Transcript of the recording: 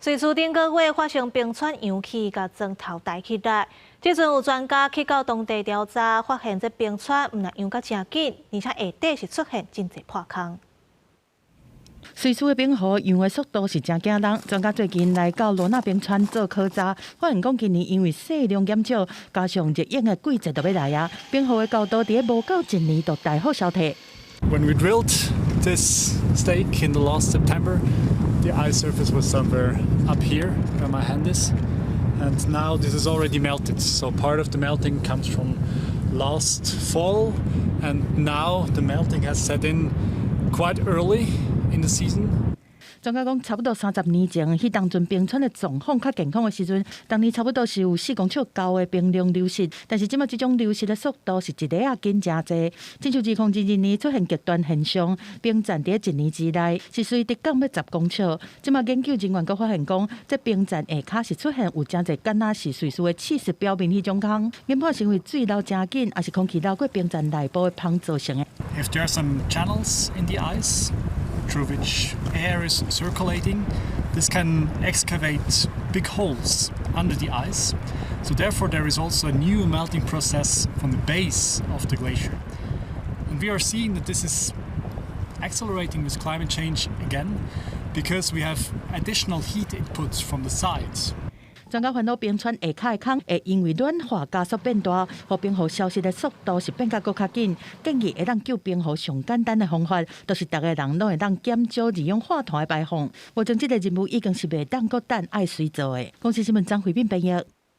瑞士頂個月發生冰川融去，共磚頭抬起來。這陣有專家去到當地調查，發現這冰川毋但融甲誠緊，而且下底是出現真濟破空。瑞士的冰河融的速度是誠驚人。專家最近來到羅納冰川做考察，發現講今年因為雪量減少，加上熱冷的季節就欲來啊，冰河的高度佇咧無夠一年就大幅消退。 When we drilled this stake in the last September, the ice surface was somewhere up here where my hand is. And now this is already melted. So part of the melting comes from last fall. And now the melting has set in quite early in the season. 專家講，差不多30年前，彼當陣冰川的狀況較健康的時陣，當年差不多是有4公尺高的冰量流失。但是這馬這種流失的速度是一下仔緊誠濟。親像2022年出現極端現象，冰層佇一年之內是隨直降欲10公尺。這馬研究人員閣發現講，這冰層下跤是出現有誠濟敢若是瑞士的起司表面彼種空，研判是因為水流誠緊，抑是空氣流過冰層內部的芳造成的。 If there are some channels in the ice through which air is circulating, this can excavate big holes under the ice. So therefore there is also a new melting process from the base of the glacier. And we are seeing that this is accelerating with climate change again because we have additional heat inputs from the sides. 專家煩惱冰川下跤的空會因為暖化加速變大，予冰河消失的速度是變甲閣較緊。建議會當救冰河上簡單的方法，就是逐个人攏會當減少二氧化碳的排放。目前這个任務已經是袂當閣等，愛隨做的。公視新聞張惠敏編譯。